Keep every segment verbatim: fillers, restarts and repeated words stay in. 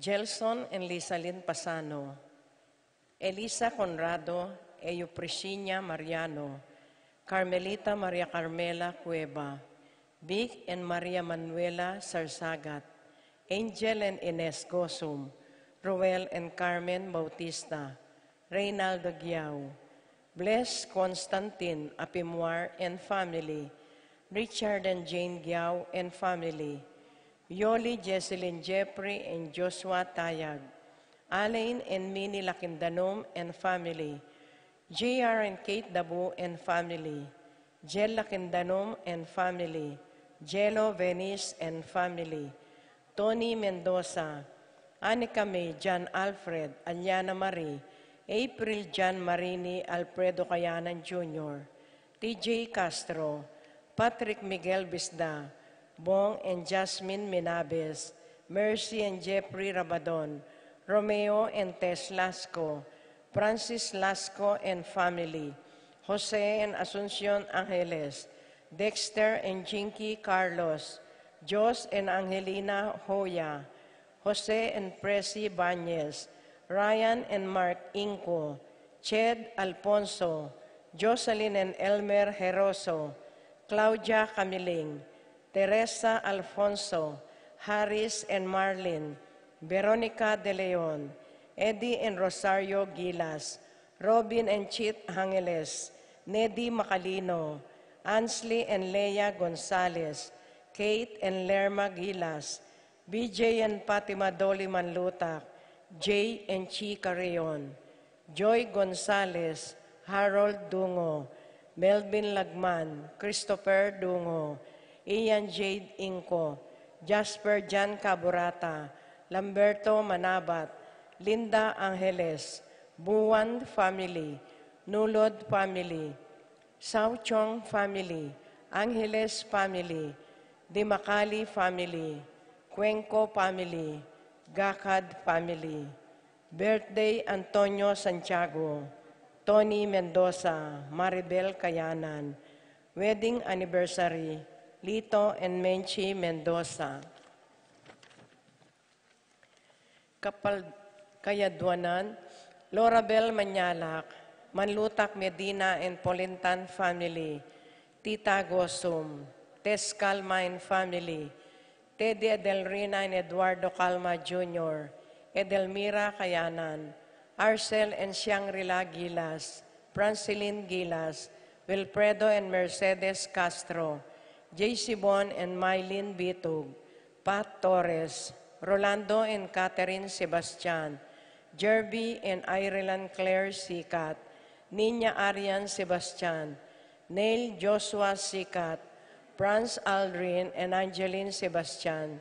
Gelson and Lisalin Pasano, Elisa Conrado, Euprisinia Mariano, Carmelita Maria Carmela Cueva, Vic and Maria Manuela Sarsagat, Angel and Ines Gosum, Roel and Carmen Bautista, Reynaldo Giao, Bless Constantine Apimuar and family, Richard and Jane Giao and family, Yoli Jesselyn Jeffrey and Joshua Tayag, Alain and Minnie Lakindanum and family, J R and Kate Dabu and family, Jel Lakindanum and family, Jelo Venice and family, Tony Mendoza, Anika May, John Alfred, Aliana Marie, April John Marini, Alfredo Kayanan Junior, T J Castro, Patrick Miguel Bisda, Bong and Jasmine Minabes, Mercy and Jeffrey Rabadon, Romeo and Tess Lasco, Francis Lasco and family, Jose and Asuncion Angeles, Dexter and Jinky Carlos, Jos and Angelina Hoya, Jose and Presi Bañez, Ryan and Mark Inco, Ched Alfonso, Jocelyn and Elmer Heroso, Claudia Camiling, Teresa Alfonso, Harris and Marlin, Veronica De Leon, Eddie and Rosario Gilas, Robin and Chit Angeles, Nedi Macalino, Ansley and Lea Gonzalez, Kate and Lerma Gilas, B J and Fatima Dolly Manlutak, Jay and Chi Carreon, Joy Gonzalez, Harold Dungo, Melvin Lagman, Christopher Dungo, Ian Jade Inco, Jasper Jan Caburata, Lamberto Manabat, Linda Angeles, Buwan family, Nulod family, Sauchong family, Angeles family, Dimacali family, Cuenco family, Gacad family. Birthday, Antonio Santiago, Tony Mendoza, Maribel Kayanan. Wedding anniversary, Lito and Menchi Mendoza. Kapal-, kayaduanan, Lorabel Manyalak, Manlutak Medina and Polintan family, Tita Gosum, Tess Calma and family, Teddy Edelrina and Eduardo Calma Junior, Edelmira Kayanan, Arcel and Shangri-La Gilas, Francilin Gilas, Wilfredo and Mercedes Castro, J C Bon and Mylene Bitug, Pat Torres, Rolando and Catherine Sebastian, Jerby and Ireland Claire Sikat, Nina Arian Sebastian, Neil Joshua Sikat, Franz Aldrin and Angeline Sebastian,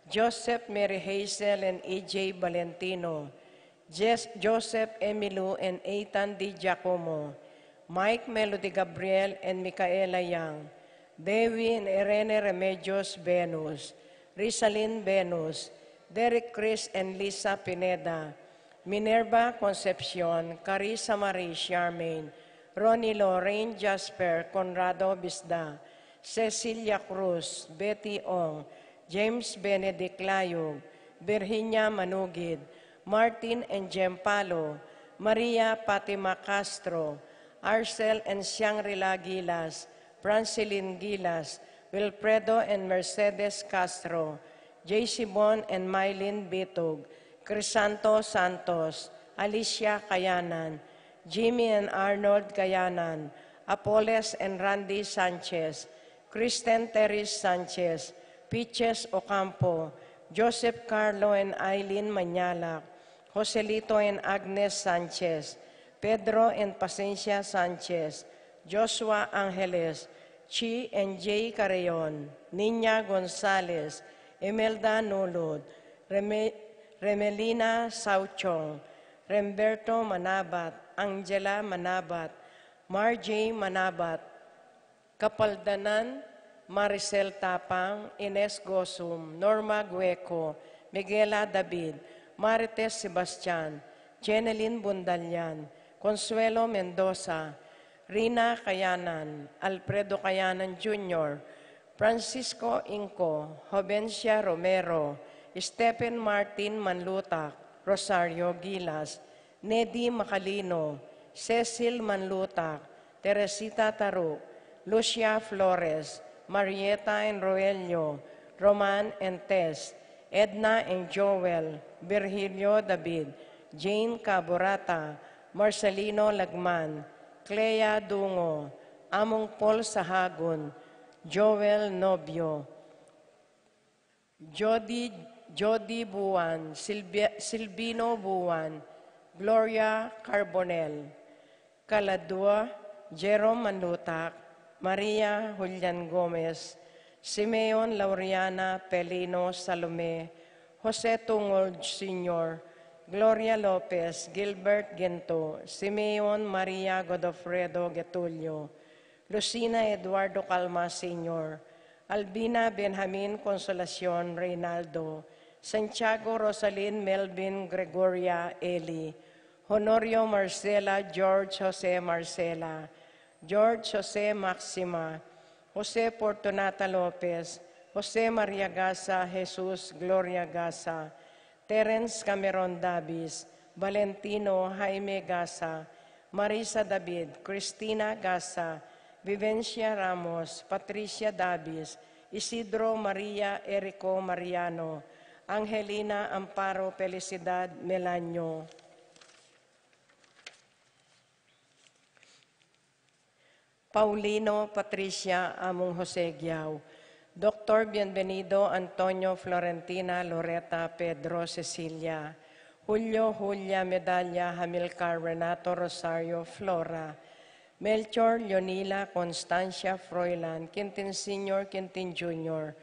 Joseph Mary Hazel and E J Valentino, Jes-, Joseph Emilu and Ethan D. Giacomo, Mike Melody Gabriel and Micaela Young, Dewi and Irene Remedios Venus, Rizalin Venus, Derek Chris and Lisa Pineda, Minerva Concepcion, Carissa Marie Charmaine, Ronnie Lorraine Jasper Conrado Bisda, Cecilia Cruz, Betty Ong, James Benedict Layug, Virginia Manugid, Martin and Jem Palo, Maria Fatima Castro, Arcel and Shangri-La Gilas, Francilin Gilas, Wilfredo and Mercedes Castro, J C Bon and Mylene Bitug, Crisanto Santos, Alicia Kayanan, Jimmy and Arnold Kayanan, Apoles and Randy Sanchez, Kristen Teres Sanchez, Piches Ocampo, Joseph Carlo and Eileen Manyalak, Joselito and Agnes Sanchez, Pedro and Pacencia Sanchez, Joshua Angeles, Chi and Jay Carreon, Nina Gonzalez, Imelda Nulud, Reme-, Remelina Sauchong, Remberto Manabat, Angela Manabat, Marjay Manabat, Kapaldanan, Maricel Tapang, Ines Gosum, Norma Gueco, Miguela David, Marites Sebastian, Jenelyn Bundalian, Consuelo Mendoza, Rina Kayanan, Alfredo Kayanan Junior, Francisco Inco, Jovencia Romero, Stephen Martin Manlutak, Rosario Gilas, Nedi Macalino, Cecil Manlutak, Teresita Taru, Lucia Flores, Marieta and Roelio, Roman and Tess, Edna and Joel, Virgilio David, Jane Caburata, Marcelino Lagman, Clea Dungo, Among Paul Sahagun, Joel Nobio, Jody, Jody Buan, Silbia-, Silvino Buan, Gloria Carbonell, Kaladua, Jerome Manlutak, Maria Julian Gomez, Simeon Laureana Pelino Salome, Jose Tungol Senior, Gloria Lopez, Gilbert Ginto, Simeon Maria Godofredo Getulio, Lucina Eduardo Calma Senior, Albina Benjamin Consolacion Reynaldo, Santiago Rosalin Melvin Gregoria Eli, Honorio Marcela George Jose Marcela, George Jose Maxima, Jose Fortunata Lopez, Jose Maria Gasa, Jesus Gloria Gasa, Terence Cameron Davis, Valentino Jaime Gasa, Marisa David, Cristina Gasa, Vivencia Ramos, Patricia Davis, Isidro Maria Erico Mariano, Angelina Amparo Felicidad Melanio, Paulino Patricia Among Jose Giao, Doctor Bienvenido Antonio Florentina Loreta Pedro Cecilia, Julio Julia Medalla Hamilcar Renato Rosario Flora, Melchor Leonila Constancia Froilan Quintin Senior Quintin Junior,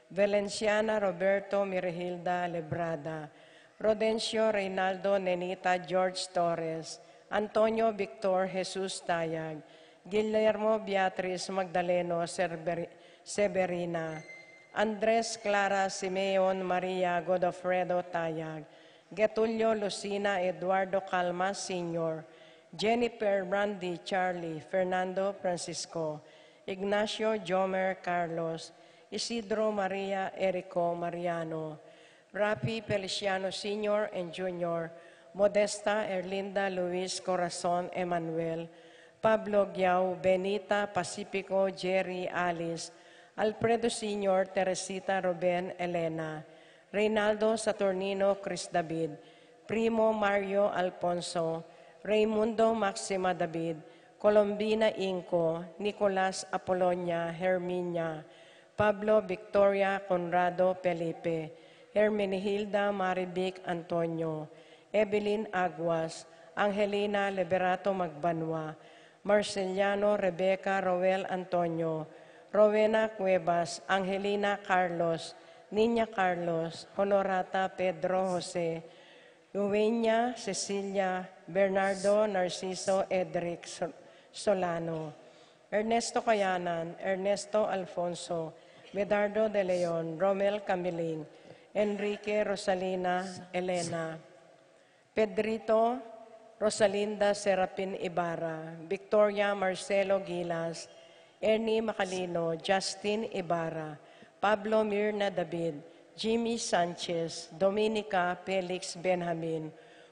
Valenciana Roberto Mirhilda Lebrada, Rodencio Reynaldo Nenita George Torres, Antonio Victor Jesus Tayag, Guillermo Beatriz Magdaleno Cerveri-, Severina, Andres Clara Simeon Maria Godofredo Tayag, Getulio Lucina Eduardo Calma Senior, Jennifer Brandy Charlie Fernando Francisco, Ignacio Jomer Carlos, Isidro Maria Erico Mariano, Rafi Feliciano Senior and Junior, Modesta Erlinda Luis Corazon Emmanuel, Pablo Giao, Benita Pacifico Jerry Alice, Alfredo Senior Teresita Ruben Elena, Reynaldo Saturnino Chris David, Primo Mario Alfonso, Raymundo Maxima David, Colombina Inco, Nicolas Apolonia Herminia, Pablo Victoria Conrado Felipe, Hermenegilda Marivic Antonio, Evelyn Aguas, Angelina Liberato Magbanua, Marceliano Rebecca Roel Antonio, Rowena Cuevas, Angelina Carlos, Niña Carlos, Honorata Pedro Jose, Uwenya Cecilia, Bernardo Narciso Edric Sol-, Solano, Ernesto Cayanan, Ernesto Alfonso, Medardo de Leon, Romel Camiling, Enrique Rosalina Elena, Pedrito Rosalinda Serapin Ibarra, Victoria Marcelo Gilas, Ernie Macalino, Justin Ibarra, Pablo Mirna David, Jimmy Sanchez, Dominica Felix Benjamin,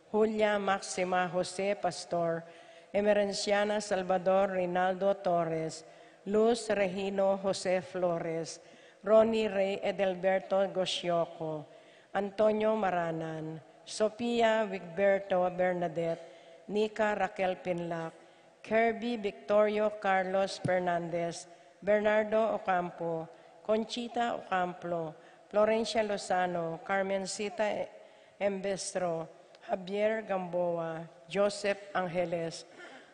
Julia Maxima Jose Pastor, Emerenciana Salvador Reynaldo Torres, Luz Regino Jose Flores, Ronnie Rey Edelberto Gosioco, Antonio Maranan, Sofia Wigberto Bernadette, Nica Raquel Pinlac, Kirby Victorio Carlos Fernandez, Bernardo Ocampo, Conchita Ocampo, Florencia Lozano, Carmencita Embestro, Javier Gamboa, Joseph Angeles,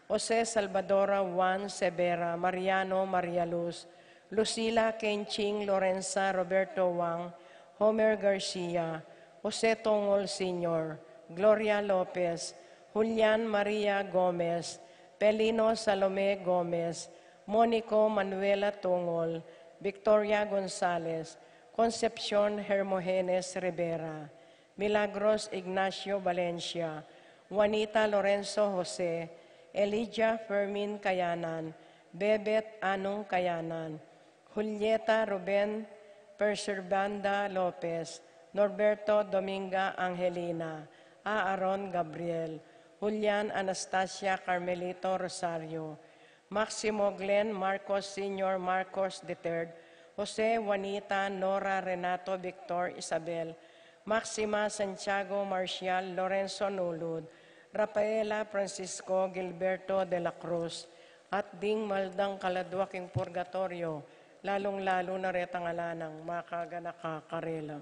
Jose Salvadora Juan Severa, Mariano Maria Luz, Lucila Kenching Lorenza Roberto Wang, Homer Garcia, Jose Tongol Senior, Gloria Lopez, Julian Maria Gomez, Pelino Salome Gomez, Monico Manuela Tongol, Victoria Gonzalez, Concepcion Hermogenes Rivera, Milagros Ignacio Valencia, Juanita Lorenzo Jose, Elijah Fermin Kayanan, Bebet Anung Kayanan, Julieta Ruben Perservanda Lopez, Norberto Dominga Angelina, Aaron Gabriel, Julian Anastasia Carmelito Rosario, Maximo Glenn Marcos Senior Marcos the third, Jose Juanita Nora Renato Victor Isabel, Maxima Santiago Marcial Lorenzo Nulud, Rafaela Francisco Gilberto de la Cruz, at ding maldang kaladwa king purgatoryo, lalung-lalu na retang ala nang makaganaka karela.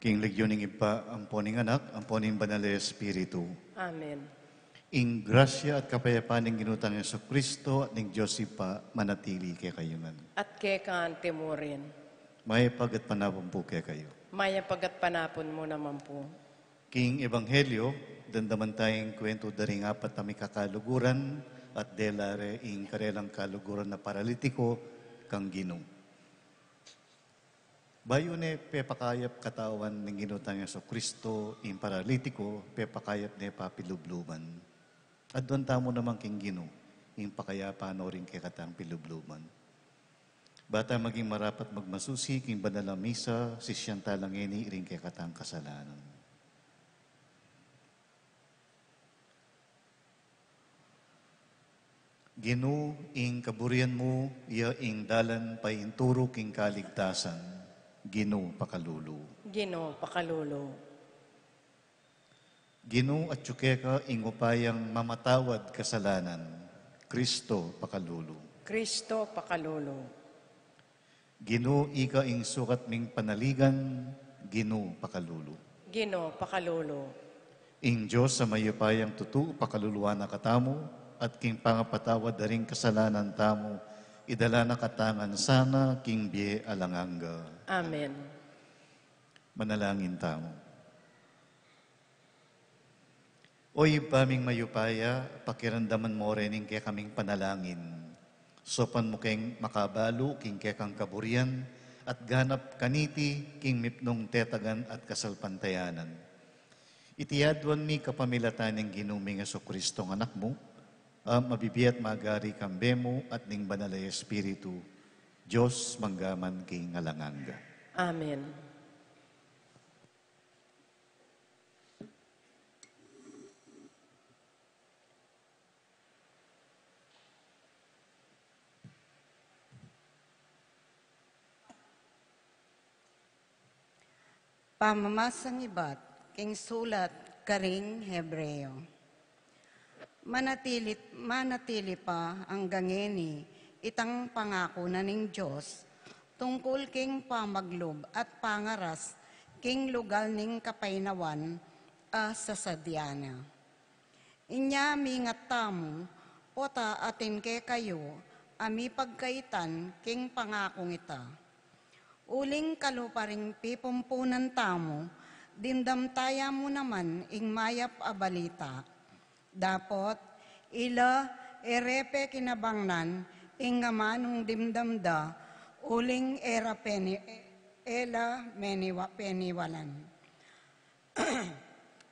King lagyu ning Ibpa, ampo ning Anak, ampo ning Banal a Espiritu. Amen. Ing grasya at kapayapan ning Ginu tang Jesucristo at ning Dios Ibpa manatili kekayu ngan. At keka anti mu rin. Mayap a gatpanapun pu kekayu. Mayap a gatpanapun mu naman pu. King Ebanghelyo, damdaman taya ing kuwentu da ring apat a mikakaluguran at dela re ing karelang kaluguran a paralitiko kang Ginu. Bayu ne pepakayap katawan ning Ginu tang Jesucristo ing paralitiko, pepakayap ne pa pilubluban. Aduan tamu naman king Ginu ing pakayapan no ring kekatang pilubluban. Ba ta maging marapat magmasusi king banal a misa, sisian ta la ngeni ring kekatang kasalanan. Ginu, ing kaburian mu ya ing dalan painturu king kaligtasan. Ginu, pakalulu. Ginu, pakalulu. Ginu, atyu keka ing upayang mamatawad kasalanan. Kristo, pakalulu. Kristo, pakalulu. Ginu, ika ing sukat ming panaligan. Ginu, pakalulu. Ginu, pakalulu. Ing Dios a mayupayang tutu pakaluluan na katamu, at king pangapatawad da ring kasalanan tamu, idala na katamu ngan sana king bie alang angga. Amen. Manalangin tamu. O Ibpa ming mayupaya, pakiramdaman mu rin ing kekaming panalangin. Saupan mu keng makabalu king kekang kaburian at ganap kaniti king mipnung tetagan at kasalpantayanan. Iti aduan mi kapamilatan ning Ginu ming Jesucristo, Anak mu, a mabibie at magari kambe mu at ning Banal a Espiritu, Dios mangga man king alang angga. Amen. Pamamasang ibat king sulat karing Hebreo. Manatili, manatili pa anggang ngeni itang pangaku na ning Dios tungkul king pamaglub at pangaras king lugal ning kapainawan a sasadya na. Inya mingat tamu, pota atin kekayu a mipagkaitan king pangakung ita. Uling kalupa ring pipumpunan tamu, dimdam taya mu naman ing mayap a balita. Dapot ila e re pekinabangnan ing amanung dimdam da, uling e ra peni-, e la meniwa-, peniwalan.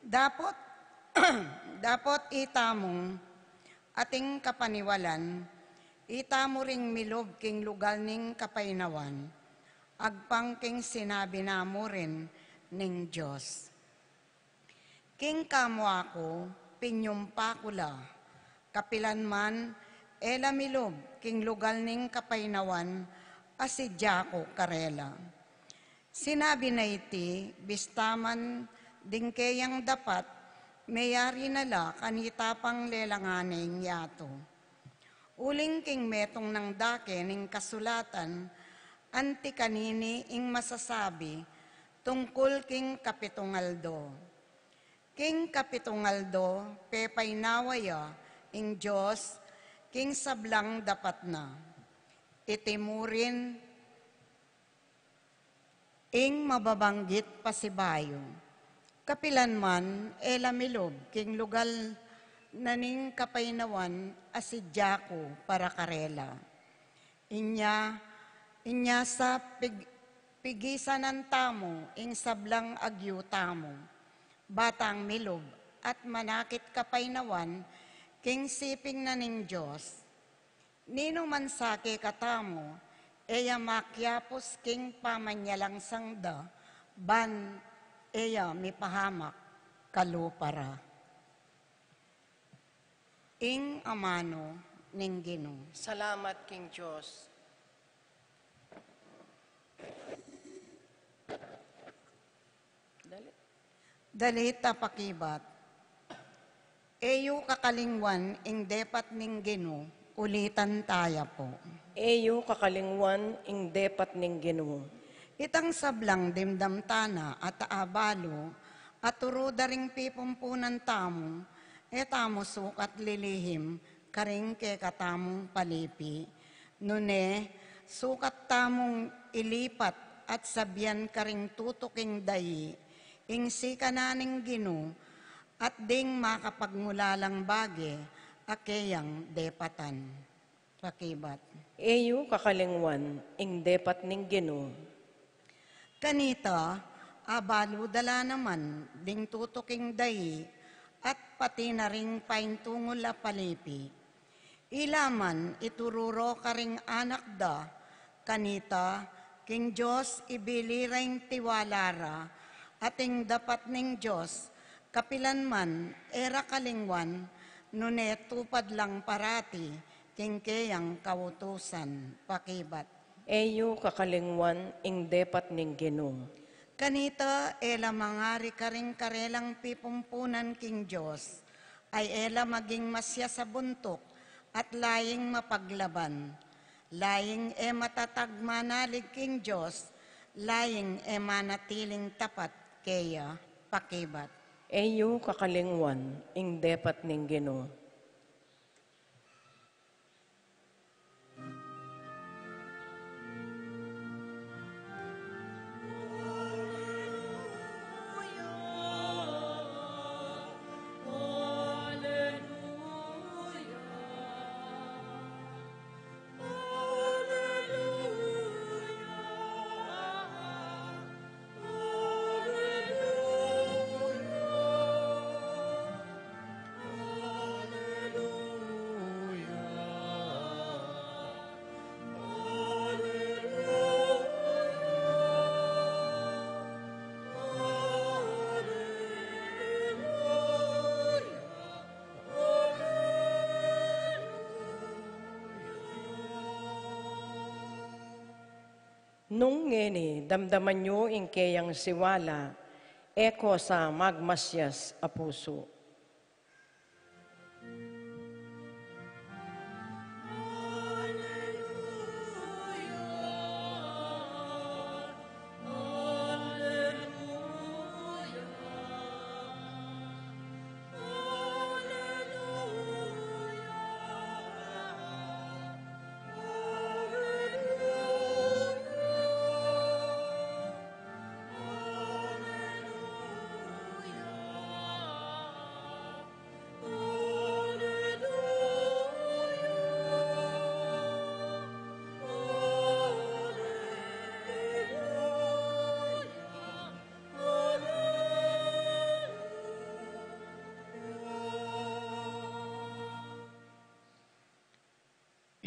Dapot, dapot itamu, ating kapaniwalan, itamu ring milub king lugal ning kapainawan, agpang king sinabi na mu rin ning Dios. King kamu aku, pinyumpa ku la, kapilan man e la milub king lugal ning kapainawan a sidya ku karela. Sinabi na iti, bista man ding keyang dapat, meyari na la kanita pang lelangan ne ing yatu. Uling king metung nang dake ning kasulatan, anti kanini ing masasabi tungkul king kapitung aldo. King kapitung aldo, pepainawa ya ing Dios king sablang dapat na. Iti mu rin ing mababanggit pasibayu. Kapilan man e la milub king lugal na ning kapainawan a sidya ku para karela. Inya, inya sa pig-, pigisanan tamu ing sablang agyu tamu, ba tang milub at manakit kapainawan king siping na ning Dios. Ninu man sa kekatamu, e ya makiapus king pamanyalangsang da, ban e ya mipahamak kalupa ra. Ing amanu ning Ginu. Salamat king Dios. Dali. Dali ta pakibat. E yu kakalingwan ing depat ning Ginu, ulitan taya pu. E yu kakalingwan ing depat ning Ginu. Itang sablang dimdam tana at abalu, at turu da ring pipumpunan tamu, e tamu sukat lilihim karing kekatamung palipi. Nune, sukat tamung ilipat at sabian karing tutuking dayi, ing sikanan ning Ginu, at ding makapagmulalang bage a keyang depatan. Pakibat. E yu kakalingwan ing depat ning Ginu. Kanita, abalu da la naman ding tutuking dayi at pati na ring paintungul a palipi. Ila man ituru ro karing anak da, kanita, king Dios ibili ra ing tiwala ra, at ing depat ning Dios, kapilan man e ra kalingwan, nune tupad lang parati king keyang kautusan. Pakibat. E yu kakalingwan ing depat ning Ginu. Kanita e la mangari karing karelang pipumpunan king Dios, ay e la maging masias a buntuk at laying mapaglaban, laying e matatag manalig king Dios, laying e manatiling tapat keya. Pakibat. E yu kakalingwan ing depat ning Ginu. Nung ngeni damdaman yu ing keyang siwala, e ko sa magmasias a pusu.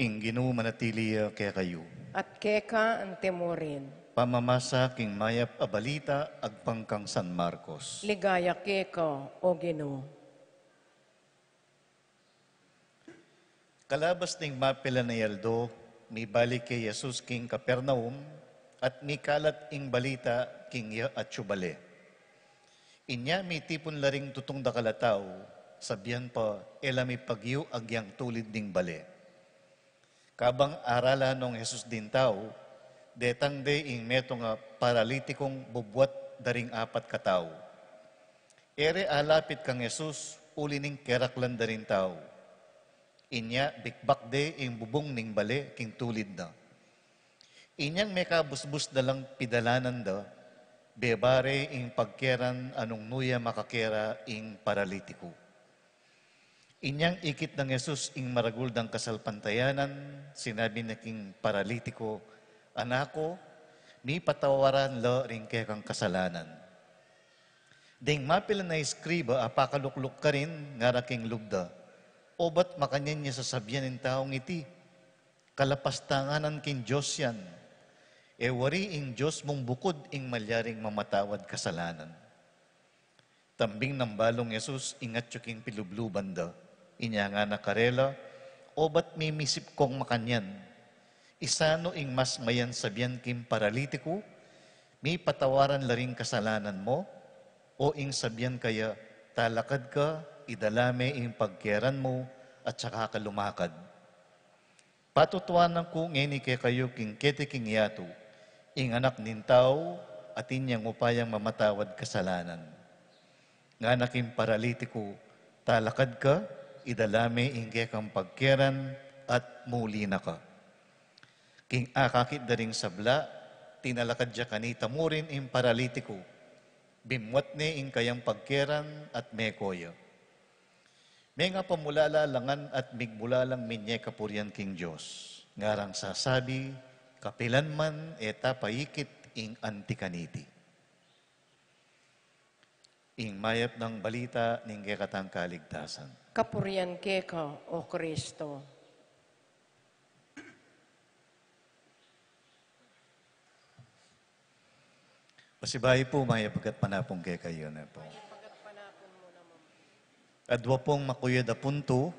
Ing Ginu manatili ya kekayu. At keka antimurin. Pamamasa king mayap a balita agpang kang San Marcos. Ligaya keka, O Ginu. Kalabas ning mapilan a aldo, mibalik i Jesus king Capernaum, at mikalat ing balita king iya atsu bale. Inya mitipun la ring tutung dakal a tau, sabian pa e la mipagyu agyang tulid ning bale. Kabang aralan nong Jesus ding tau, detang de ing metung a paralitikung bubuat da ring apat katau. E re alapit kang Jesus uli ning keraklan da ring tau. Inya bikbak de ing bubung ning bale king tulid na. Inyang mekabusbus da lang pidalanan da, bebare ing pagkeran a nung nu ya makakera ing paralitiku. Inyang ikit nang Jesus ing maragul dang kasalpantayanan, sinabi na king paralitiku, "Anak ku, mipatawaran la ring kekang kasalanan." Ding mapilan a eskriba a pakalukluk karin, ngara king lub da, "Obat makanyan ya sasabian ing taung iti? Kalapastanganan king Dios yan. E wari ing Dios mung bukud ing malyaring mamatawad kasalanan." Tambing nang balung Jesus ing atsu king pilubluban da. Inya ngana karela, "Obat mimisip kong makanyan? Isanu ing mas mayan sabian king paralitiku, 'Mipatawaran la ring kasalanan mu', o ing sabian kaya, 'Talakad ka, idala me ing pagkeran mu, at saka ka lumakad'?" Patutuanan ku ngeni kekayu king keti king yatu, Ing Anak ning Tau, atin yang upayang mamatawad kasalanan. Ngana king paralitiku, talakad ka, idala me ing kekang pagkeran, at muli na ka. King akakit da ring sabla, tinalakad ya kanita murin ing paralitiku. Bimuat ne ing kayang pagkeran at meko ya. Mengapamulala la ngan at migmula lang minye kapurian king Dios. Ngarang sasabi, kapilan man e ta paikit ing anti kaniti. Ing mayap nang balita ning kekatang kaligtasan. Kapurian keka, O Kristo. Pasibayu pu, mayap a gatpanapun kekayu, ne pu. Adwa pung makuyad a puntu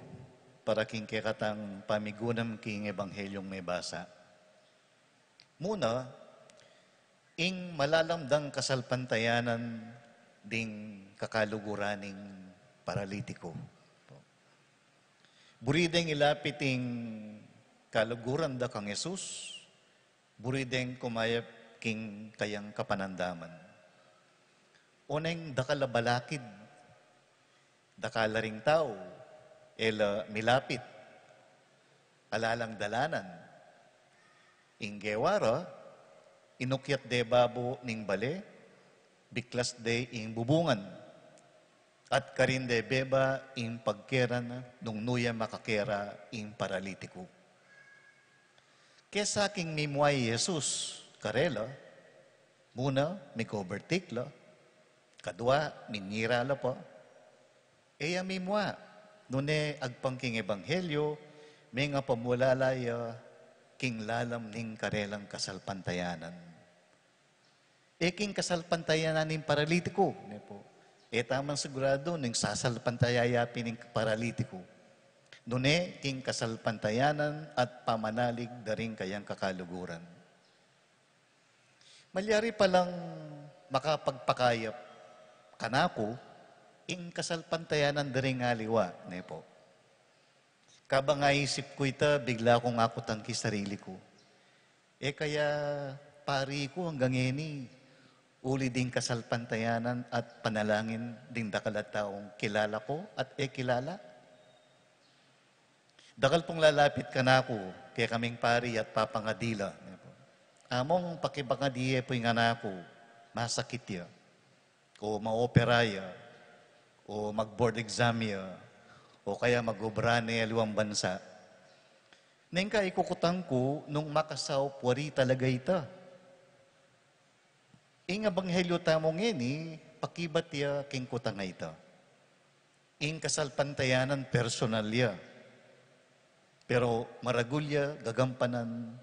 para king kekatang pamigunam king Ebanghelyung mebasa. Muna, ing malalam dang kasalpantayanan ding kakaluguran ning paralitiku. Buri deng ilapit ing kaluguran da kang Jesus, buri deng kumayap king kayang kapanandaman. Oneng dakal a balakid, dakal a ring tau, e la milapit, ala lang dalanan. Ing gewa ra, inukyat de babo ning bale, biklas de ing bubungan, at karin de beba ing pagkeran nung nu ya makakera ing paralitiku. Kesa king mimua i Jesus karela, muna, mig-overtake la, kadwa, mingira la pa, e ya mimua, nune agpang king ebanghelyo, mengapamulala ya king lalam ning karelang kasalpantayanan. E king kasalpantayanan ning paralitiku, ne pu. E tamu man siguradu nung sasalpantaya ya pin ing paralitiku. Nune king kasalpantayanan at pamanalig da ring kayang kakaluguran. Malyari palang makapagpakayap kanaku ing kasalpantayanan da ring aliwa, ne pu. Kabang aisip ku ita, bigla kung akutan king sarili ku, e kaya pari ku anggang ngeni, uli ding kasalpantayanan at panalangin ding dakal a taung kilala ku at e kilala? Dakal pung lalapit kanaku, kekaming pari at papangadi la, ne pu. Among, pakipangadi ye pu ing anak ku, masakit ya, o ma-opera ya, o mag-board exam ya, o kaya mag-obra ne aliwang bansa. Neng ka ikukutan ku nung makasaup wari talaga ita. Ing ebanghelyo tamu ngeni, pakibat ya king kutang a ita. Ing kasalpantayanan personal ya, pero maragul ya gagampanan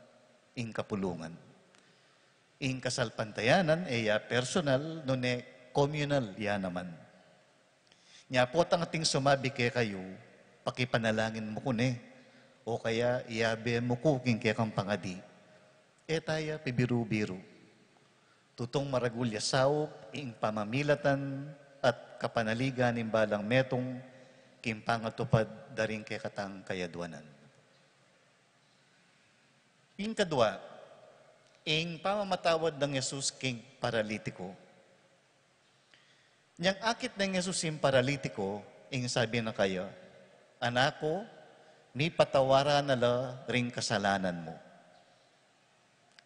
ing kapulungan. Ing kasalpantayanan e ya personal, nune communal ya naman. Nya potang ating sumabi kekayu, pakipanalangin mu ku ne, o kaya iyabe mu ku king kekang pangadi. E ta ya pibiru-biru. Tutung maragul ya saup ing pamamilatan at kapanaligan ning balang metung king pangatupad da ring kekatang kayadwanan. Ing kadwa, ing pamamatawad nang Jesus king paralitiku. Nyang akit nang Jesus ing paralitiku, ing sabi na kaya, "Anak ku, mipatawaran na la ring kasalanan mu."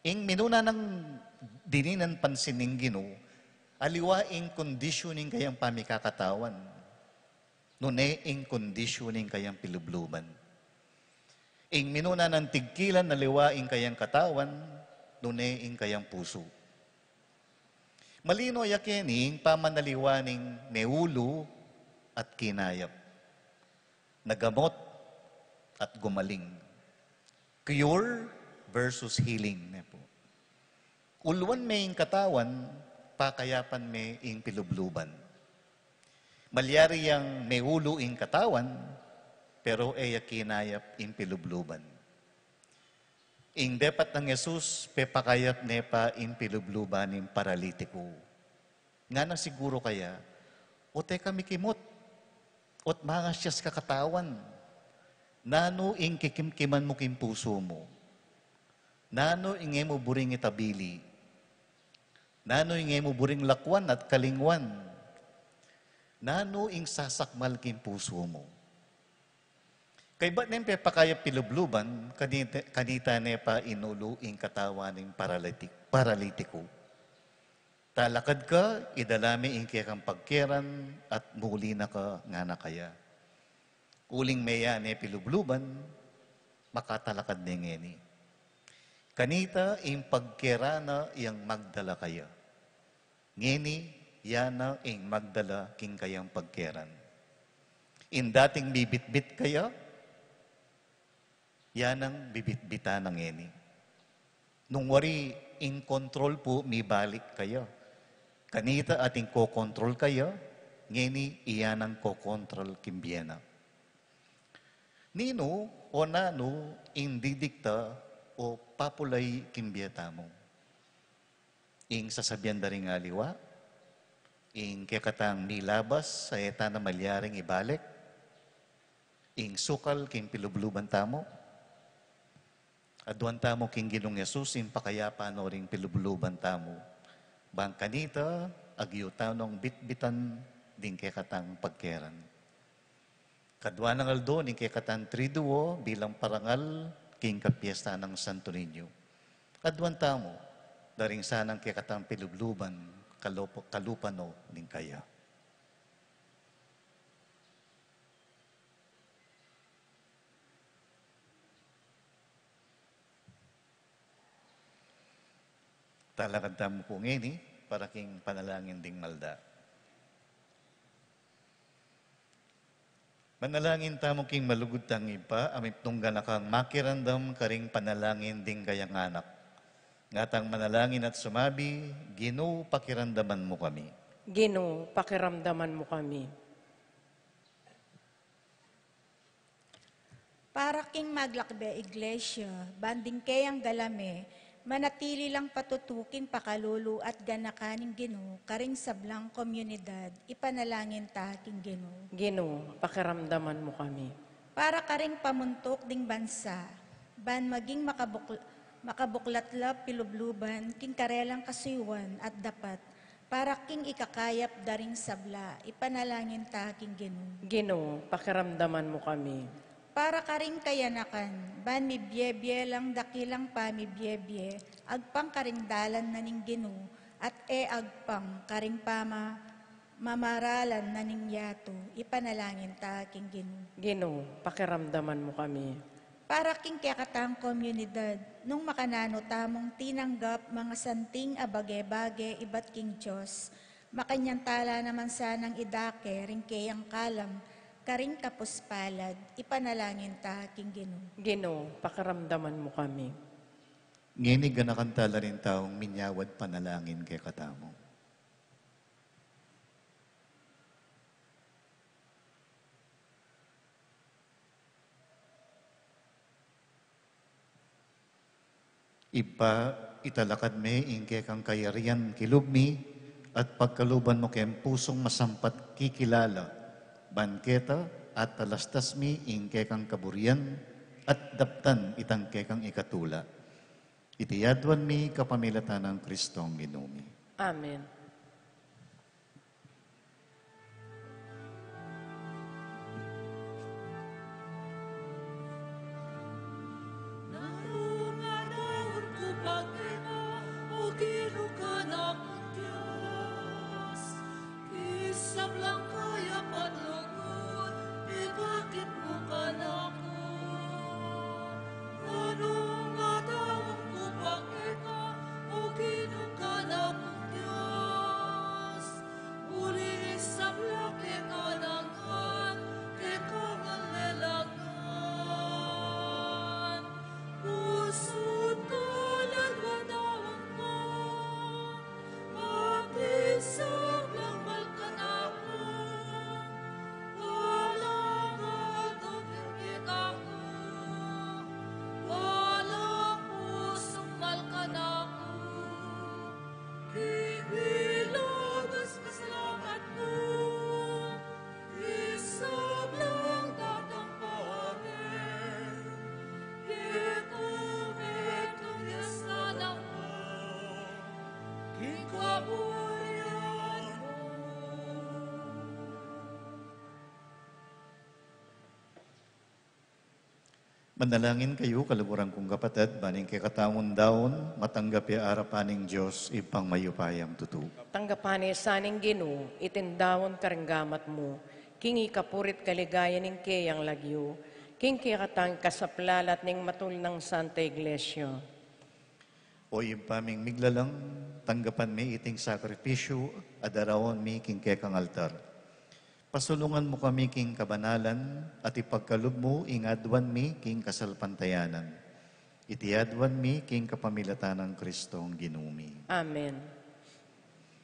Ing minuna nang dininan pansin ning Ginu, aliwa ing kondisyon ning kayang pamikakatawan, nune ing kondisyon ning kayang pilubluban. Ing minuna nang tigkilan, aliwa ing kayang katawan, nune ing kayang pusu. Malino ya keni ing pamanaliwa ning meulu at kinayap, nagamot at gumaling. Cure versus healing, ne pu. Uluan me ing katawan, pakayapan me ing pilubluban. Malyari yang meulu ing katawan, pero e ya kinayap ing pilubluban. Ing depat nang Jesus, pepakayap ne pa ing pilubluban ning paralitiku. Ngana siguru kaya, "O, teka, mikimut, o't mangasyas ka katawan. Nanu ing kikimkiman mu king pusu mu? Nanu ing e mu buring itabili? Nanu ing e mu buring lakwan at kalingwan? Nanu ing sasakmal king pusu mu? Kaybat neng pepakayap pilubluban, kanita, kanita ne pa inulu ing katawan ning paralitik-, paralitiku. Talakad ka, idala me ing kekang pagkeran, at muli na ka, ngana kaya. Uling meya ne pilubluban, makatalakad ne ngeni. Kanita ing pagkeran na yang magdala kaya. Ngeni, ya na ing magdala king kayang pagkeran. Ing dating bibitbit kaya, ya nang bibitbitan na ngeni. Nung wari ing kontrol pu mibalik kaya. Kanita atin kokontrol kaya, ngeni iya nang kokontrol king bie na. Ninu o nanu ing didikta o papulai king bie tamu? Ing sasabian da ring aliwa, ing kekatang milabas, sa e ta na malyaring ibalik, ing sukal king pilubluban tamu. Aduan tamu king Ginung Jesus, ing pakayapan no ring pilubluban tamu. Bang kanita, agyu ta nong bitbitan ding kekatang pagkeran. Kadua nang aldo ning kekatang Triduo bilang parangal king kapiesta nang Santo Niño. Aduan tamu, da ring sanang kekatang pilubluban, kalup-, kalupa no ning kaya. Talakad tamu pu ngeni para king panalangin ding malda. Manalangin tamu king malugud tang Ibpa, a mipnung ganakang makiramdam karing panalangin ding kayang anak. Ngatang manalangin at sumabi, Ginu, pakiramdaman mu kami. Ginu, pakiramdaman mu kami. Para king maglakbe Iglesia, ban ding kayang galame, manatili lang patutu king pakalulu at ganakan ning Ginu, karing sablang komunidad, ipanalangin ta king Ginu. Ginu, pakiramdaman mu kami. Para karing pamuntuk ding bansa, ban maging makabuk-, makabuklat la pilubluban king karelang kasuyuan at dapat, para king ikakayap da ring sabla, ipanalangin ta king Ginu. Ginu, pakiramdaman mu kami. Para karing kayanakan, ban mibie-bie lang dakilang pamibie-bie, agpang karing dalan na ning Ginu, at e agpang karing pama-, mamaralan na ning yatu, ipanalangin ta king Ginu. Ginu, pakiramdaman mu kami. Para king kekatang komunidad, nung makananu tamung tinanggap mangasanting a bage-bage ibat king Dios, makanyan ta la naman sanang idake ring keyang kalam, karing kapus palad, ipanalangin ta king Ginu. Ginu, pakiramdaman mu kami. Ngeni ganakan ta la ring taung minyawad panalangin kekatamu. Ibpa, italakad me ing kekang kayarian king lub mi, at pagkaluban mu keng pusung masampat kikilala, ban keta, at talastas mi ing kekang kaburian, at daptan itang kekang ikatula. Iti aduan mi kapamilatan nang Kristong Ginu mi. Amen. Manalangin kayu, kaluguran kung kapatad, ban ing kekatamung daun matanggap ya arapan ning Dios, Ibpang mayupayang tutu. Tanggapan na sa ning Ginu iting daun karing gamat mu, king ikapuri't kaligayan ning keyang lagyu, king kekatang kasaplalan at ning matul nang Santa Iglesia. O Ibpa ming miglalang, tanggapan mi iting sakripisyu a daraun mi king kekang altar. Pasulungan mu kami king kabanalan, at ipagkalub mu ing aduan mi king kasalpantayanan. Iti aduan mi king kapamilatan nang Kristong Ginu mi. Amen.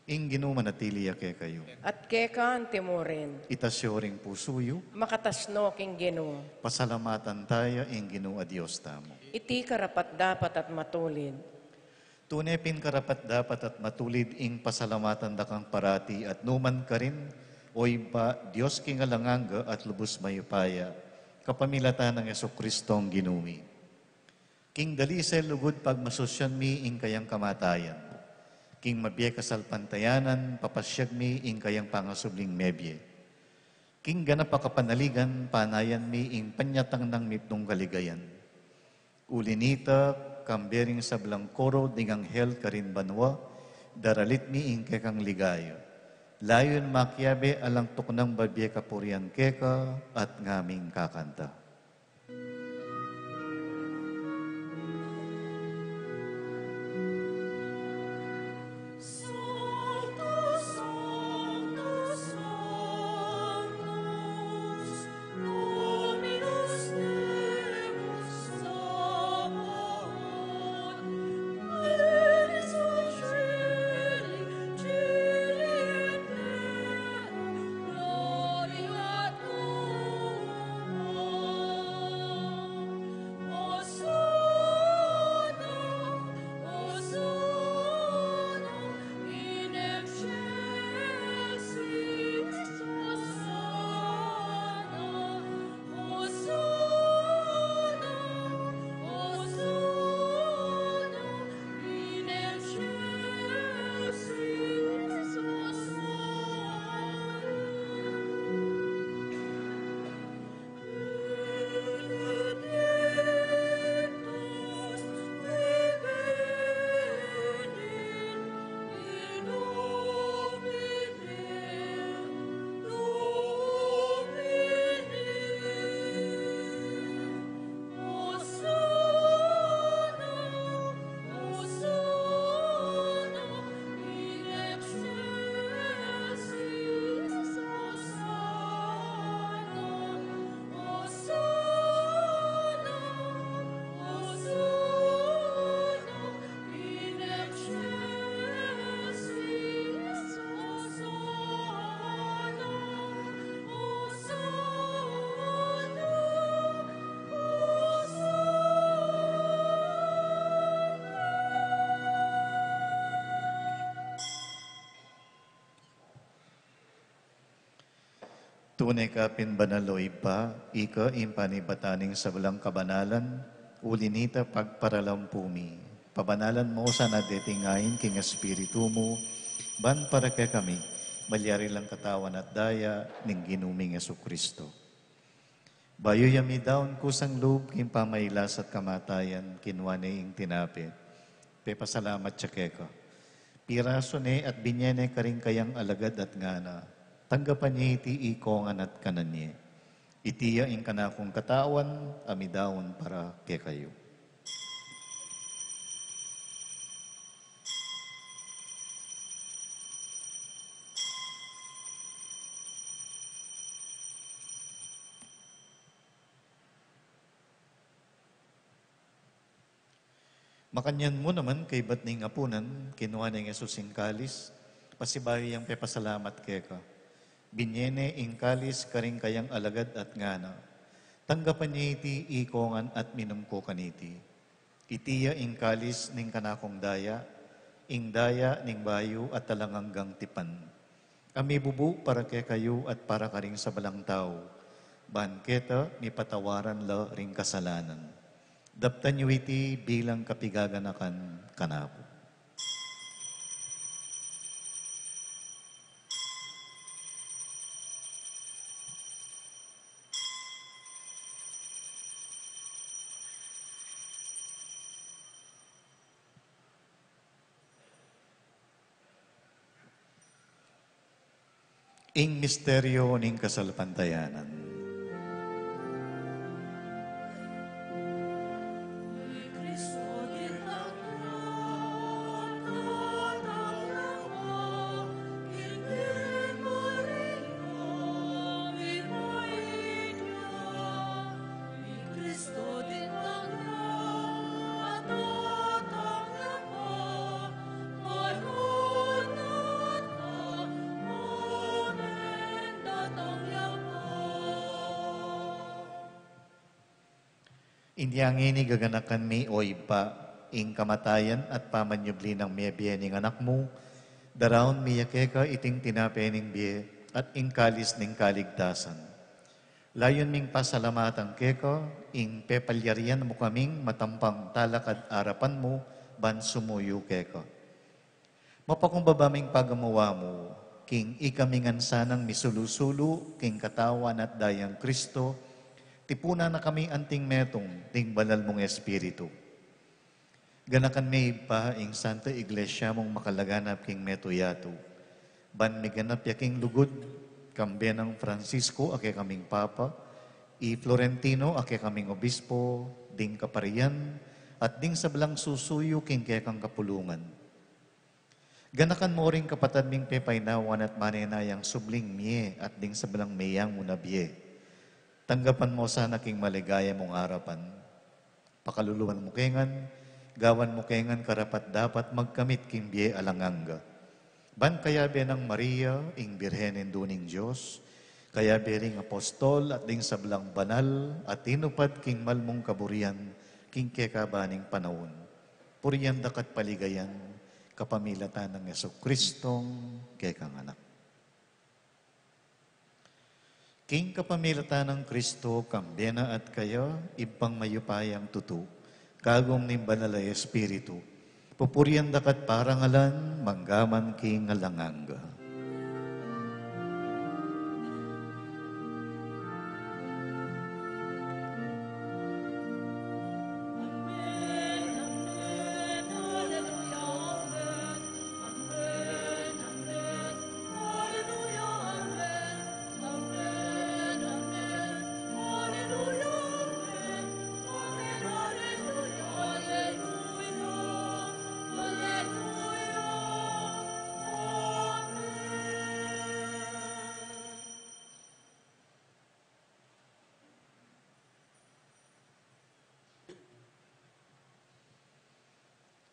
Ing Ginu manatili ya kekayu. At keka antimurin. Itas yu ring pusu yu. Makatas no king Ginu. Pasalamatan taya ing Ginu a Dios tamu. Iti karapat-dapat at matulid. Tune pin karapat-dapat at matulid ing pasalamatan da kang parati at numan karin, O Ibpa, Dios king alang angga at lubus mayupaya, kapamilatan nang Jesukristong Ginu mi. King dalisel lugud pagmasusyan mi ing kayang kamatayan. King mabie kasalpantayanan, papasyag mi ing kayang pangasubling mebie. King ganap a kapanaligan, panayan mi ing panyatang nang mipnung kaligayan. Uli nita, kambe ring sablang koro ding anghel karin banua, daralit mi ing kekang ligaya. Layun makiabe alang tuknang babie kapurian keka at ngaming kakanta. Tune ka pin banal, o Ibpa, ika ing panibatan ning sablang kabanalan, uli nita pagparalampu mi. Pabanalan mu sana deting ain king Espiritu mu, ban para kekami, malyari lang katawan at daya ning Ginu ming Jesucristo. Bayu ya midaun kusang lub king pamailas at kamatayan, kinua ne ing tinape, pepasalamat ya keka. Pirasu ne at binye ne karing kayang alagad at ngana, tanggapan ye iti ikongan at kanan ye. Iti ya ing kanakung katawan a midaun para kekayu. Makanyan mu naman kaybat ning apunan, kinua neng Jesus ing kalis, pasibayu yang pepasalamat keka. Binye ne ing kalis karing kayang alagad at ngana, tanggapan ye iti ikongan at minum ko kaniti. Iti ya ing kalis ning kanakung daya, ing daya ning bayu at alang anggang tipan. A mibubu para kekayu at para karing sablang tau, ban keta mipatawaran la ring kasalanan. Daptan yu iti bilang kapigaganakan kanaku. Ing misteryo ning kasalpantayanan. Inya ngeni gaganakan mi, o Ibpa, ing kamatayan at pamanyubli nang mebie ning Anak mu, daraun mi ya keka iting tinape ning bie at ing kalis ning kaligtasan. Layun ming pasalamatan keka ing pepalyarian mu kaming matampang talakad arapan mu ban sumuyu keka. Mapakumbaba ming pagamuan mu king ikami ngan sanang misulu-sulu king katawan at dayang Kristo, tipunan na kami anting metung ding banal mung Espiritu. Ganakan me, Ibpa, ing Santa Iglesia mung makalaganap king metung yatu. Ban miganap ya king lugud, kambe nang Francisco a kekaming Papa, i Florentino a kekaming Obispo, ding kaparian, at ding sablang susuyu king kekang kapulungan. Ganakan mu ring kapatad ming pepaynawan at manenayang subling mie at ding sablang meyang mu na bie. Tanggapan mu sana king maligaya mung arapan. Pakaluluan mu ke ngan, gawan mu ke ngan karapat-dapat magkamit king bie alang angga. Ban kayabe nang Maria, ing Birhen Indu ning Dios, kayabe ring apostol at ding sablang banal a tinupad king malmung kaburian king kekaban ning panaun. Purian da ka't paligayan kapamilatan nang Jesucristong kekang Anak. King kapamilatan nang Kristo, kambe na at kaya, Ibpang mayupayang tutu, kagum ning Banal a Espiritu, pupurian da ka't parangalan manggaman king alang angga.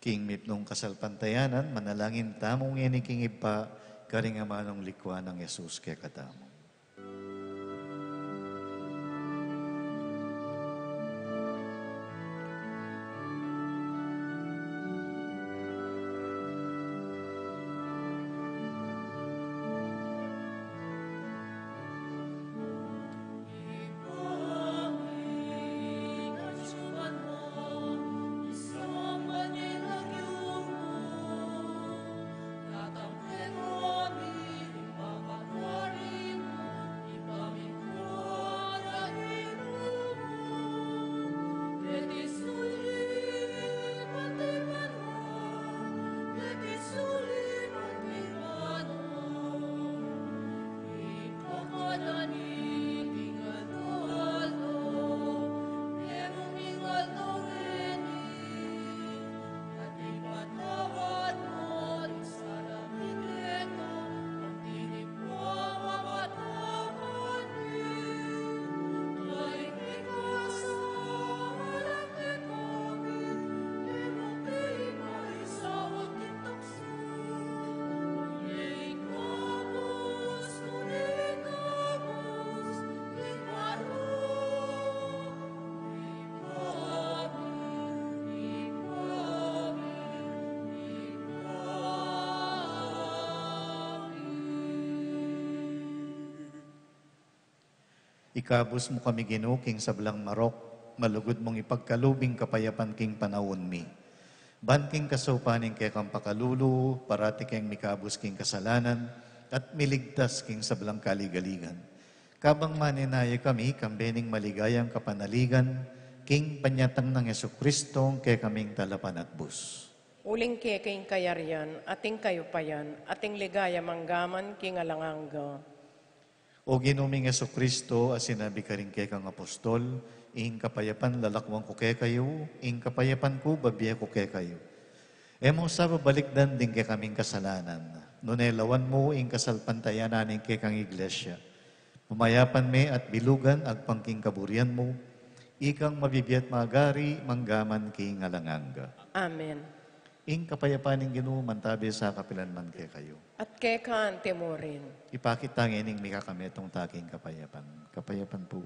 King mipnung kasalpantayanan, manalangin tamu ngeni king Ibpa, karing amanung likwan nang Jesus kekatamu. Ikabus mu kami, Ginu, king sablang marok, malugud mung ipagkalub ing kapayapan king panaun mi. Ban king kasaupan ning kekang pakalulu, parati keng mikabus king kasalanan, at miligtas king sablang kaligaligan. Kabang manenaya kami, kambe ning maligayang kapanaligan, king panyatang nang Jesucristong kekaming Talapanatbus. Uling keka ing kayarian, at ing kayupayan, at ing ligaya manggaman king alang angga. O Ginu ming Jesucristo, a sinabi karing kekang apostol, ing kapayapan lalakuan ku kekayu, ing kapayapan ku babie ku kekayu. E mu sa babalikdan ding kekaming kasalanan, nune lawan mu ing kasalpantayanan ning kekang Iglesia. Pamayapan me at bilugan agpang king kaburian mu, ikang mabibie at magari mangga man king alang angga. Amen. Ing kapayapan ning Ginu mantabe sa kapilan man kekayu. At keka mu rin. Ipakit ta ngening mikakametung ta king kapayapan. Kapayapan pu.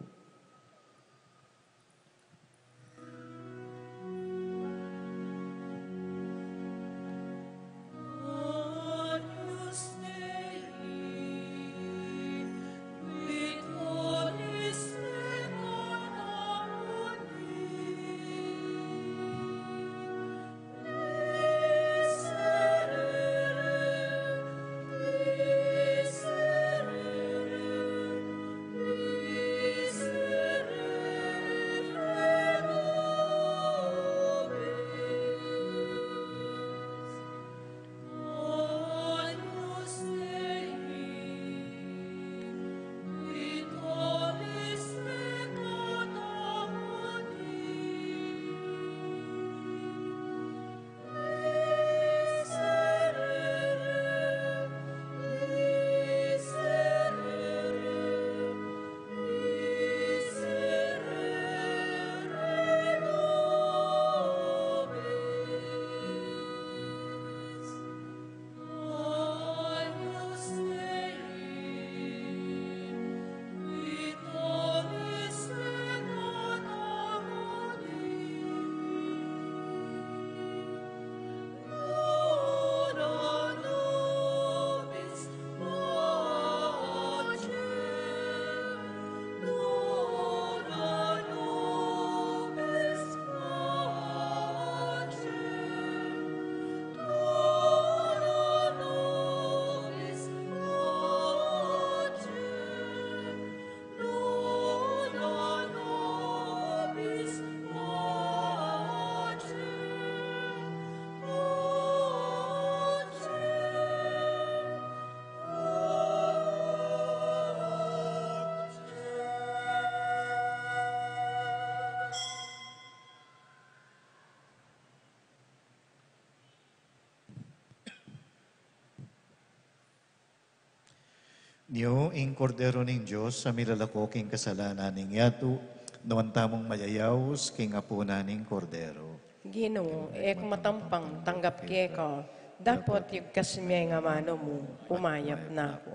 Nyo ing Kordero ning Dios, a milalako king kasalanan ning yatu, nuan tamung mayayaus king apunan ning Kordero. Ginu, e ku matampang tanggap keka, dapot ibkas me ing amanu mu, kumayap na ku.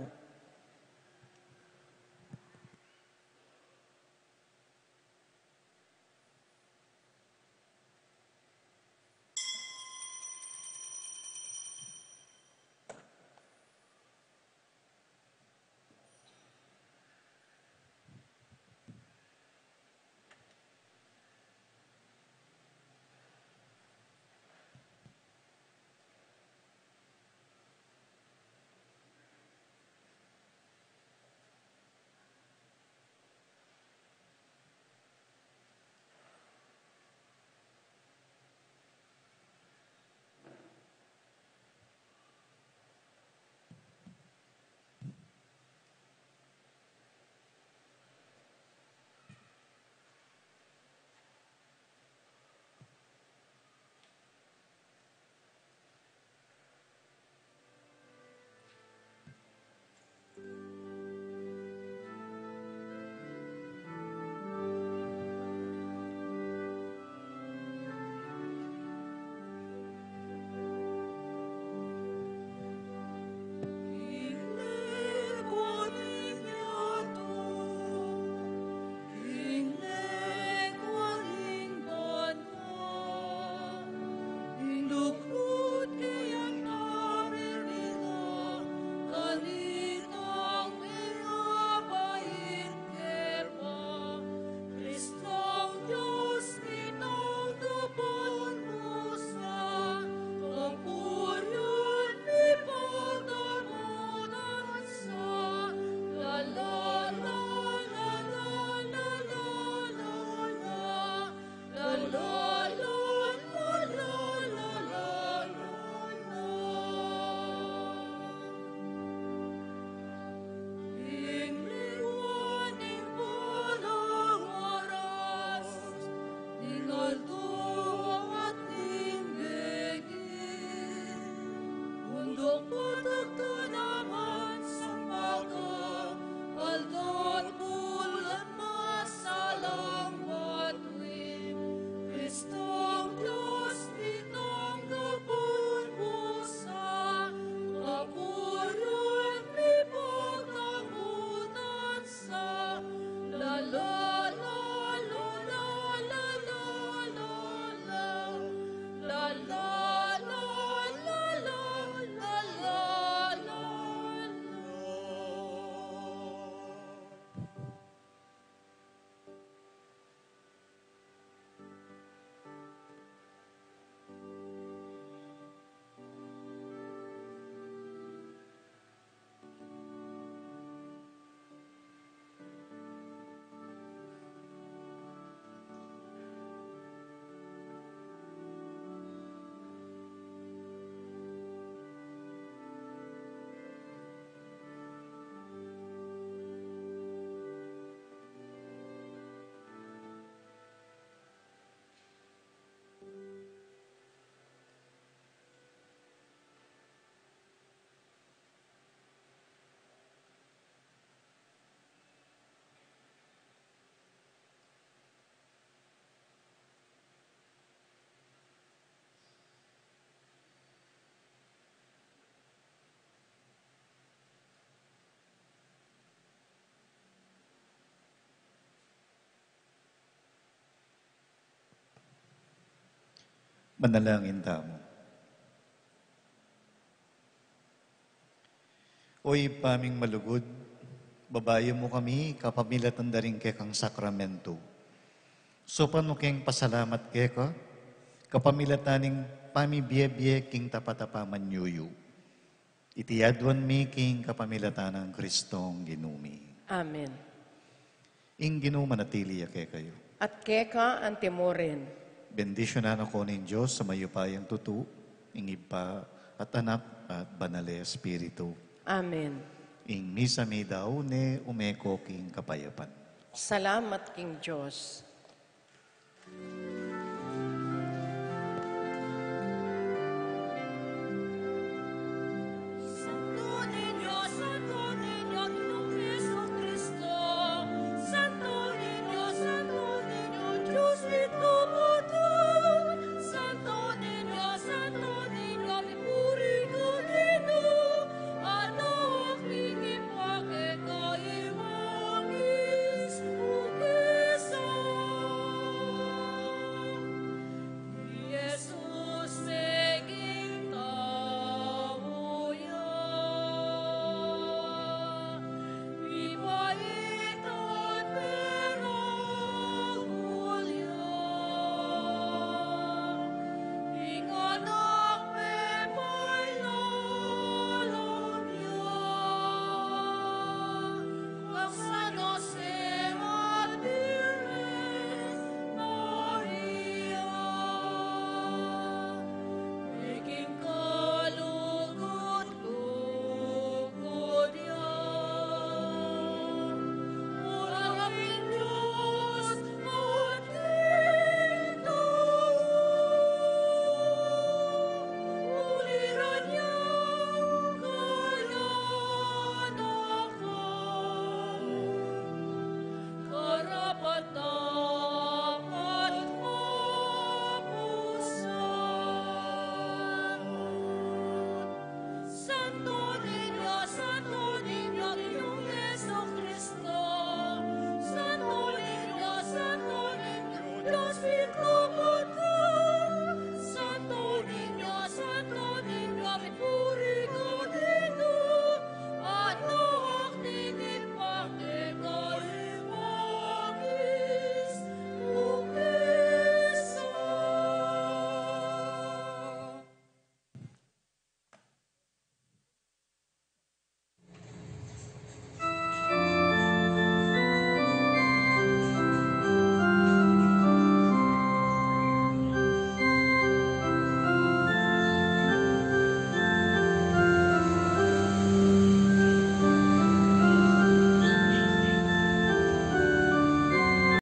Manalangin tamu. O Ibpa ming malugud, babayan mu kami kapamilatan da ring kekang sakramentu. Saupan mu keng pasalamat keka, kapamilatan ning pamibie-bie king tapat a pamanyuyu. Iti aduan mi king kapamilatan nang Kristong Ginu mi. Amen. Ing Ginu manatili ya kekayu. At keka antimurin. Bendisyunan na kayu ning Dios a mayupayang tutu, ing Ibpa at Anak at Banal a Espiritu. Amen. Ing misa mi dau ne umeko king kapayapan. Salamat king Dios.